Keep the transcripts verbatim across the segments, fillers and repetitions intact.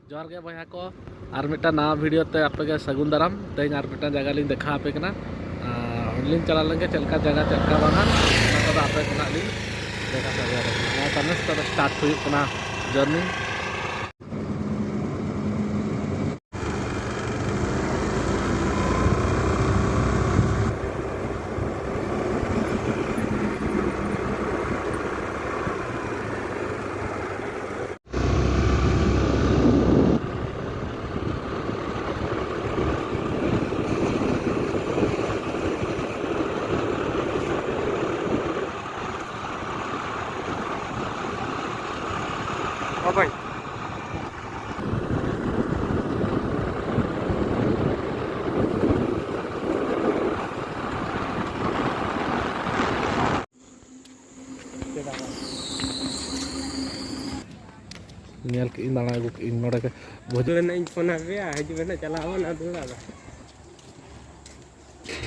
ᱡᱚᱦᱟᱨ ᱜᱮ ᱵᱚᱭᱦᱟ ᱠᱚ, ᱟᱨ ᱢᱤᱫᱴᱟᱝ ᱱᱟᱣᱟ video ᱛᱮ ᱟᱯᱮ ᱜᱮ ᱥᱟᱹᱜᱩᱱ ᱫᱟᱨᱟᱢ᱾ ᱛᱮᱦᱮᱧ ᱟᱨ ᱢᱤᱫᱴᱟᱝ ᱡᱟᱭᱜᱟ ᱞᱤᱧ ᱫᱮᱠᱷᱟᱣ ᱟᱯᱮ ᱠᱟᱱᱟ᱾ ᱟᱨ ᱚᱸᱰᱮᱞᱤᱧ ᱪᱟᱞᱟᱣ ᱞᱮᱱ ᱜᱮ ᱪᱮᱫ ᱞᱮᱠᱟ ᱡᱟᱭᱜᱟ, ᱪᱮᱫ ᱞᱮᱠᱟ ᱵᱟᱝᱟ, ᱚᱱᱟ ᱠᱚᱫᱚ ᱟᱯᱮ ᱠᱷᱚᱱᱟᱜ ᱞᱤᱧ ᱫᱮᱠᱷᱟᱣ ᱥᱟᱰᱮ ᱟᱯᱮ ᱠᱟᱱᱟ᱾ ᱱᱚᱣᱟ ᱛᱟᱭᱱᱚᱢ ᱥᱮᱫ ᱨᱮ start ᱦᱩᱭᱩᱜ ᱠᱟᱱᱟ journey᱾ ᱚᱠᱚᱭ? ᱧᱮᱞ ᱠᱮᱫ ᱟᱹᱧ, ᱫᱟᱬᱟ ᱟᱹᱜᱩ ᱠᱮᱫ ᱟᱹᱧ ᱱᱚᱰᱮ ᱜᱮ᱾ ᱵᱷᱚᱡ- ᱨᱮᱱᱟᱜ ᱤᱧ ᱯᱷᱳᱱ ᱟᱯᱮᱭᱟ, ᱦᱤᱡᱩᱜ ᱯᱮ ᱱᱟᱜ, ᱪᱟᱞᱟᱜ ᱟᱵᱚᱱ ᱟᱫᱚ ᱚᱲᱟᱜ ᱫᱚ᱾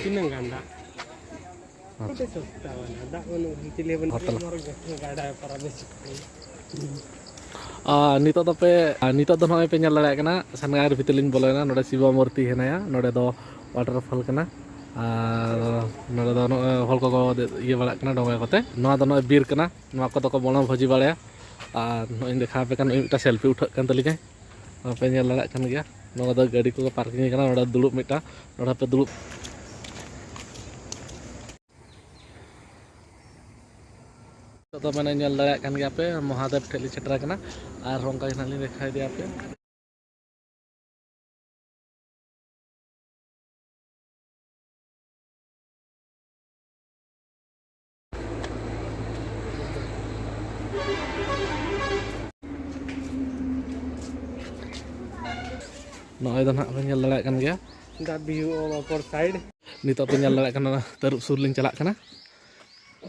ᱛᱤᱱᱟᱹᱜ ᱜᱟᱱ ᱫᱟᱜ? ᱟᱪᱪᱷᱟ᱾ ᱥᱚᱥᱛᱟ ᱵᱟᱞᱟ ᱫᱟᱜ ᱵᱟᱹᱱᱩᱜ ᱠᱷᱟᱱ ᱪᱤᱞᱤ ᱵᱚᱱ ᱦᱳᱴᱮᱞ᱾ ᱜᱟᱰᱟ ᱯᱟᱨᱚᱢ ᱦᱤᱡᱩᱜ ᱠᱟᱱᱟ᱾ ᱟᱨ ᱱᱤᱛᱚᱜ ᱫᱚᱯᱮ, ᱟᱨ ᱱᱤᱛᱚᱜ ᱫᱚ ᱱᱚᱜᱼᱚᱭ ᱯᱮ ᱧᱮᱞ ᱫᱟᱲᱮᱭᱟᱜ ᱠᱟᱱᱟ, ᱥᱟᱱᱜᱟᱭ ᱵᱷᱤᱛᱤᱨ ᱞᱤᱧ ᱵᱚᱞᱚᱭᱮᱱᱟ᱾ ᱱᱚᱰᱮ ᱥᱤᱵᱚ ᱢᱩᱨᱛᱤ ᱦᱮᱱᱟᱭᱟ, ᱱᱚᱰᱮ ᱫᱚ waterfall ᱠᱟᱱᱟ᱾ ᱟᱨ ᱱᱚᱰᱮ ᱫᱚ ᱱᱚᱜᱼᱚᱭ ᱦᱚᱲ ᱠᱚᱠᱚ ᱤᱭᱟᱹ ᱵᱟᱲᱟᱜ ᱠᱟᱱᱟ ᱰᱷᱚᱸᱜᱟ ᱠᱚᱛᱮ᱾ ᱱᱚᱣᱟ ᱫᱚ ᱱᱚᱜᱼᱚᱭ ᱵᱤᱨ ᱠᱟᱱᱟ, ᱱᱚᱣᱟ ᱠᱚᱫᱚ ᱠᱚ ᱵᱚᱱᱚ ᱵᱷᱚᱡᱤ ᱵᱟᱲᱟᱭᱟ᱾ ᱟᱨ ᱱᱚᱜᱼᱚᱭ ᱤᱧ ᱫᱮᱠᱷᱟᱣ ᱟᱯᱮ ᱠᱟᱱ, ᱱᱩᱭ ᱢᱤᱫᱴᱟᱝ selfie ᱩᱴᱷᱟᱹᱜ ᱠᱟᱱ ᱛᱟᱹᱞᱤᱧᱟᱭ᱾ ᱱᱚᱣᱟ ᱯᱮ ᱧᱮᱞ ᱫᱟᱲᱮᱭᱟᱜ ᱠᱟᱱ ᱜᱮᱭᱟ, ᱱᱚᱣᱟ ᱫᱚ ᱜᱟᱹᱰᱤ ᱠᱚ parking ᱠᱟᱱᱟ᱾ ᱱᱚᱰᱮ ᱫᱩᱲᱩᱵ ᱢᱤᱫᱴᱟᱝ, ᱱᱚᱰᱮ ᱯᱮ ᱫᱩᱲᱩᱵ᱾ ᱱᱤᱛᱚᱜ ᱫᱚ ᱢᱟᱱᱮ ᱧᱮᱞ ᱫᱟᱲᱮᱭᱟᱜ ᱠᱟᱱ ᱜᱮᱭᱟ ᱯᱮ, ᱢᱚᱦᱟᱫᱮᱵ ᱴᱷᱮᱡ ᱞᱤᱧ ᱥᱮᱴᱮᱨ ᱟᱠᱟᱱᱟ᱾ ᱟᱨ ᱚᱱᱠᱟ ᱜᱮ ᱱᱟᱦᱟᱜ ᱞᱤᱧ ᱫᱮᱠᱷᱟᱣ ᱤᱫᱤᱭᱟ ᱯᱮ᱾ ᱱᱚᱜᱼᱚᱭ ᱫᱚ ᱱᱟᱦᱟᱜ ᱯᱮ ᱧᱮᱞ ᱫᱟᱲᱮᱭᱟᱜ ᱠᱟᱱ ᱜᱮᱭᱟ᱾ The view of upper side. ᱱᱤᱛᱚᱜ ᱯᱮ ᱧᱮᱞ ᱫᱟᱲᱮᱭᱟᱜ ᱠᱟᱱᱟ, ᱛᱟᱹᱨᱩᱵ ᱥᱩᱨ ᱞᱤᱧ ᱪᱟᱞᱟᱜ ᱠᱟᱱᱟ᱾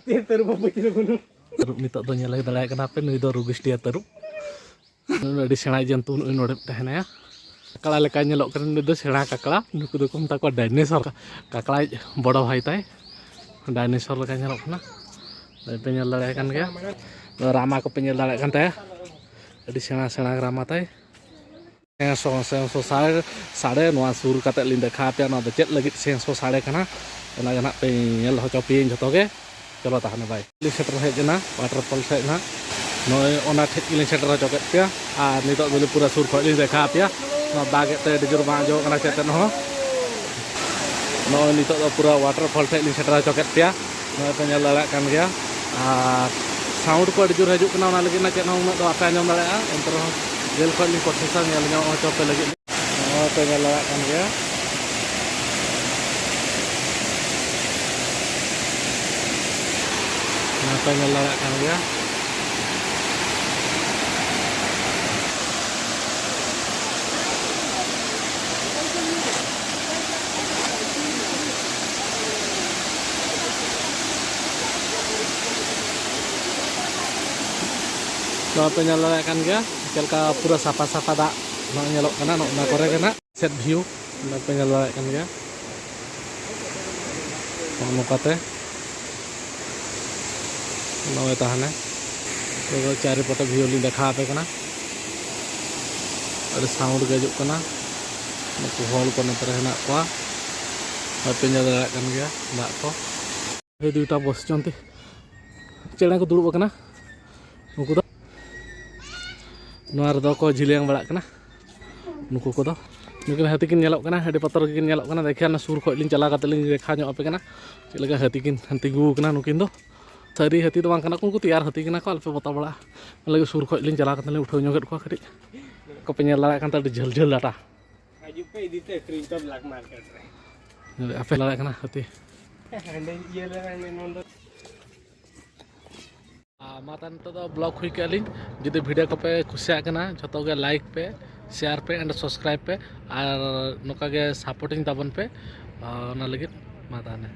ᱛᱮ ᱛᱟᱹᱨᱩᱵ ᱵᱟᱹᱵᱩ ᱪᱮᱞᱮ ᱵᱟᱹᱱᱩᱜ᱾ ᱛᱟᱹᱨᱩᱵ ᱱᱤᱛᱚᱜ ᱫᱚ ᱧᱮᱞ ᱫᱟᱲᱮᱭᱟᱜ ᱠᱟᱱᱟ ᱯᱮ, ᱱᱩᱭ ᱫᱚ ᱨᱩᱜᱤᱥᱴᱤᱭᱟ ᱛᱟᱹᱨᱩᱵ᱾ ᱱᱩᱭ ᱟᱹᱰᱤ ᱥᱮᱬᱟ ᱡᱚᱱᱛᱩ ᱱᱩᱜᱼᱩᱭ ᱱᱚᱰᱮ ᱢᱤᱫᱴᱮᱱ ᱦᱮᱱᱟᱭᱟ᱾ ᱠᱟᱠᱲᱟ ᱞᱮᱠᱟᱭ ᱧᱮᱞᱚᱜ ᱠᱟᱱᱟ, ᱱᱩᱭ ᱫᱚ ᱥᱮᱬᱟ ᱠᱟᱠᱲᱟ᱾ ᱱᱩᱠᱩ ᱫᱚᱠᱚ ᱢᱮᱛᱟ ᱠᱚᱣᱟ dinosaur᱾ ᱠᱟᱠᱲᱟᱭᱤᱡ ᱵᱚᱲᱚ ᱵᱷᱟᱭ ᱛᱟᱭ, dinosaur ᱞᱮᱠᱟᱭ ᱧᱮᱞᱚᱜ ᱠᱟᱱᱟ᱾ ᱯᱮ ᱧᱮᱞ ᱫᱟᱲᱮᱭᱟᱭ ᱠᱟᱱ ᱜᱮᱭᱟ, ᱨᱟᱢᱟ ᱠᱚᱯᱮ ᱧᱮᱞ ᱫᱟᱲᱮᱭᱟᱜ ᱠᱟᱱ ᱛᱟᱭᱟ, ᱟᱹᱰᱤ ᱥᱮᱬᱟ ᱥᱮᱬᱟ ᱨᱟᱢᱟ ᱛᱟᱭ᱾ ᱥᱮᱸᱥᱚ ᱥᱮᱸᱥᱚ ᱥᱟᱰᱮ ᱥᱟᱰᱮ ᱱᱚᱣᱟ ᱥᱩᱨ ᱠᱟᱛᱮ ᱞᱤᱧ ᱫᱮᱠᱷᱟᱣ ᱟᱯᱮᱭᱟ, ᱱᱚᱣᱟ ᱫᱚ ᱪᱮᱫ ᱞᱟᱹᱜᱤᱫ ᱥᱮᱸᱥᱚ ᱥᱟᱰᱮ ᱠᱟᱱᱟ, ᱚᱱᱟ ᱜᱮ ᱱᱟᱦᱟᱜ ᱯᱮ ᱧᱮᱞ ᱦᱚᱪᱚ ᱯᱮᱭᱟᱹᱧ ᱡᱷᱚᱛᱚ ᱜᱮ᱾ ᱪᱚᱞᱚ ᱛᱟᱦᱚᱞᱮ ᱵᱟᱭ᱾ ᱞᱤᱧ ᱥᱮᱴᱮᱨ ᱦᱮᱡ ᱮᱱᱟ, ᱣᱟᱴᱟᱨ ᱯᱷᱚᱞ ᱴᱷᱮᱡ ᱱᱟᱦᱟᱜ᱾ ᱱᱚᱜᱼᱚᱭ ᱚᱱᱟ ᱴᱷᱮᱡ ᱜᱮᱞᱤᱧ ᱥᱮᱴᱮᱨ ᱦᱚᱪᱚ ᱠᱮᱫ ᱯᱮᱭᱟ᱾ ᱟᱨ ᱱᱤᱛᱚᱜ ᱫᱚᱞᱤᱧ ᱯᱩᱨᱟᱹ ᱥᱩᱨ ᱠᱷᱚᱡ ᱞᱤᱧ ᱫᱮᱠᱷᱟᱣ ᱟᱯᱮᱭᱟ᱾ ᱱᱚᱣᱟ ᱫᱟᱜ ᱮᱫ ᱛᱮ ᱟᱹᱰᱤ ᱡᱳᱨ ᱵᱟᱝ ᱟᱸᱡᱚᱢᱚᱜ ᱠᱟᱱᱟ ᱪᱮᱫ ᱛᱮᱫ ᱦᱚᱸ᱾ ᱱᱚᱜᱼᱚᱭ ᱱᱤᱛᱚᱜ ᱫᱚ ᱯᱩᱨᱟᱹ ᱣᱟᱴᱟᱨ ᱯᱷᱚᱞ ᱴᱷᱮᱡ ᱞᱤᱧ ᱥᱮᱴᱮᱨ ᱦᱚᱪᱚ ᱠᱮᱫ ᱯᱮᱭᱟ᱾ ᱱᱚᱜᱼᱚᱭ ᱯᱮ ᱧᱮᱞ ᱫᱟᱲᱮᱭᱟᱜ ᱠᱟᱱ ᱜᱮᱭᱟ᱾ ᱟᱨ ᱥᱟᱣᱩᱱᱰ ᱠᱚ ᱟᱹᱰᱤ ᱡᱳᱨ ᱦᱤᱡᱩᱜ ᱠᱟᱱᱟ, ᱚᱱᱟ ᱞᱟᱹᱜᱤᱫ ᱱᱟᱜ ᱪᱮᱫ ᱦᱚᱸ ᱩᱱᱟᱹᱜ ᱫᱚ ᱵᱟᱯᱮ ᱟᱸᱡᱚᱢ ᱫᱟᱲᱮᱭᱟᱜᱼᱟ᱾ ᱮᱱᱛᱮ ᱨᱮᱦᱚᱸ ᱡᱷᱟᱹᱞ ᱠᱷᱚᱡ ᱞᱤᱧ ᱠᱳᱥᱤᱥᱟ ᱧᱮᱞ ᱧᱚᱜ ᱦᱚᱪᱚ ᱯᱮ ᱞᱟᱹᱜᱤᱫ᱾ ᱱᱚᱜᱼᱚᱭ ᱯᱮ ᱧᱮᱞ ᱫᱟᱲᱮᱭᱟᱜ ᱠᱟᱱ ᱜᱮᱭᱟ᱾ ᱱᱚᱜᱼᱚᱭ ᱯᱮ ᱧᱮᱞ ᱫᱟᱲᱮᱭᱟᱜ ᱠᱟᱱ ᱜᱮᱭᱟ᱾ ᱱᱚᱣᱟ ᱯᱮ ᱧᱮᱞ ᱫᱟᱲᱮᱭᱟᱜ ᱠᱟᱱ ᱜᱮᱭᱟ ᱪᱮᱫ ᱞᱮᱠᱟ ᱯᱩᱨᱟᱹ ᱥᱟᱯᱷᱟ ᱥᱟᱯᱷᱟ ᱫᱟᱜ ᱱᱚᱜᱼᱚᱭ ᱧᱮᱞᱚᱜ ᱠᱟᱱᱟ᱾ ᱱᱚᱜᱼᱚ ᱱᱚᱣᱟ ᱠᱚᱨᱮ ᱜᱮ ᱱᱟᱜ ᱥᱮᱫ ᱵᱷᱤᱭᱩ ᱱᱚᱣᱟ ᱯᱮ ᱧᱮᱞ ᱫᱟᱲᱮᱭᱟᱜ ᱠᱟᱱ ᱜᱮᱭᱟ᱾ ᱱᱚᱜᱼᱚ ᱱᱚᱝᱠᱟᱛᱮ ᱱᱚᱜᱼᱚᱭ ᱛᱟᱦᱮᱱᱟ᱾ ᱱᱤᱛᱚᱜ ᱫᱚ ᱪᱟᱨᱤᱯᱟᱴᱮ ᱵᱷᱤᱭᱩ ᱞᱤᱧ ᱫᱮᱠᱷᱟᱣ ᱟᱯᱮ ᱠᱟᱱᱟ᱾ ᱟᱹᱰᱤ ᱥᱟᱣᱩᱱᱰ ᱜᱮ ᱦᱤᱡᱩᱜ ᱠᱟᱱᱟ᱾ ᱱᱩᱠᱩ ᱦᱚᱲ ᱠᱚ ᱱᱚᱛᱮ ᱨᱮ ᱦᱮᱱᱟᱜ ᱠᱚᱣᱟ, ᱱᱚᱜᱼᱚᱭ ᱯᱮ ᱧᱮᱞ ᱫᱟᱲᱮᱭᱟᱜ ᱠᱟᱱ ᱜᱮᱭᱟ ᱫᱟᱜ ᱠᱚ᱾ ᱮᱭ ᱫᱩᱭᱴᱟ ᱵᱚᱥᱪᱚᱱᱛᱤ ᱪᱮᱬᱮ ᱠᱚ ᱫᱩᱲᱩᱵ ᱟᱠᱟᱱᱟ᱾ ᱱᱩᱠᱩ ᱫᱚ ᱱᱚᱣᱟ ᱨᱮᱫᱚ ᱠᱚ ᱡᱷᱤᱞᱭᱟᱹᱝ ᱵᱟᱲᱟᱜ ᱠᱟᱱᱟ᱾ ᱱᱩᱠᱩ ᱠᱚᱫᱚ ᱱᱩᱠᱤᱱ ᱦᱟᱹᱛᱤ ᱠᱤᱱ ᱧᱮᱞᱚᱜ ᱠᱟᱱᱟ, ᱟᱹᱰᱤ ᱵᱚᱛᱚᱨ ᱜᱮᱠᱤᱱ ᱧᱮᱞᱚᱜ ᱠᱟᱱᱟ᱾ ᱫᱮᱠᱷᱮ ᱚᱱᱟ ᱥᱩᱨ ᱠᱷᱚᱡ ᱞᱤᱧ ᱪᱟᱞᱟᱣ ᱠᱟᱛᱮ ᱞᱤᱧ ᱫᱮᱠᱷᱟᱣ ᱧᱚᱜ ᱟᱯᱮ ᱠᱟᱱᱟ ᱪᱮᱫ ᱞᱮᱠᱟ ᱦᱟᱹᱛᱤ ᱠᱤᱱ ᱛᱤᱸᱜᱩ ᱟᱠᱟᱱᱟ᱾ ᱱᱩᱠᱤᱱ ᱫᱚ ᱥᱟᱹᱨᱤ ᱦᱟᱹᱛᱤ ᱫᱚ ᱵᱟᱝ ᱠᱟᱱᱟ ᱠᱚ, ᱩᱱᱠᱩ ᱛᱮᱭᱟᱨ ᱦᱟᱹᱛᱤ ᱠᱟᱱᱟ ᱠᱚ, ᱟᱞᱚᱯᱮ ᱵᱚᱛᱚᱨ ᱵᱟᱲᱟᱜᱼᱟ᱾ ᱚᱱᱟ ᱞᱟᱹᱜᱤᱫ ᱥᱩᱨ ᱠᱷᱚᱡ ᱞᱤᱧ ᱪᱟᱞᱟᱣ ᱠᱟᱛᱮ ᱞᱤᱧ ᱩᱴᱷᱟᱹᱣ ᱧᱚᱜᱮᱫ ᱠᱚᱣᱟ ᱠᱟᱹᱴᱤᱡ᱾ ᱠᱚᱯᱮ ᱧᱮᱞ ᱫᱟᱲᱮᱭᱟᱜ ᱠᱟᱱ ᱛᱟᱦᱮᱸ ᱟᱹᱰᱤ ᱡᱷᱟᱹᱞ ᱡᱷᱟᱹᱞ ᱰᱟᱴᱟ᱾ ᱦᱤᱡᱩᱜ ᱯᱮ, ᱤᱫᱤ ᱯᱮ, ᱟᱹᱠᱷᱨᱤᱧ ᱯᱮ ᱵᱞᱮᱠ ᱢᱟᱨᱠᱮᱴ ᱨᱮ᱾ ᱟᱯᱮ ᱞᱟᱲᱟᱜ ᱠᱟᱱᱟ ᱦᱟᱹᱛᱤ᱾ ᱦᱟᱸᱰᱮᱧ ᱤᱭᱟᱹ ᱞᱮᱱᱟ, ᱦᱟᱸᱰᱮ ᱱᱚᱰᱮ᱾ ᱟᱨ ᱢᱟ ᱛᱟᱦᱞᱮ ᱱᱤᱛᱚᱜ ᱫᱚ ᱵᱞᱚᱜ ᱦᱩᱭ ᱠᱮᱜᱼᱟ ᱞᱤᱧ᱾ ᱡᱩᱫᱤ ᱵᱷᱤᱰᱤᱭᱳ ᱠᱚᱯᱮ ᱠᱩᱥᱤᱭᱟᱜ ᱠᱟᱱᱟ, ᱡᱷᱚᱛᱚ ᱜᱮ ᱞᱟᱭᱤᱠ ᱯᱮ, ᱥᱮᱭᱟᱨ ᱯᱮ and ᱥᱟᱵᱥᱠᱨᱟᱭᱤᱵᱽ ᱯᱮ᱾ ᱟᱨ ᱱᱚᱝᱠᱟ ᱜᱮ ᱥᱟᱯᱳᱨᱴᱤᱝ ᱛᱟᱵᱚᱱ ᱯᱮ᱾ ᱟᱨ ᱚᱱᱟ ᱞᱟᱹᱜᱤᱫ ᱢᱟ ᱛᱟᱦᱞᱮ᱾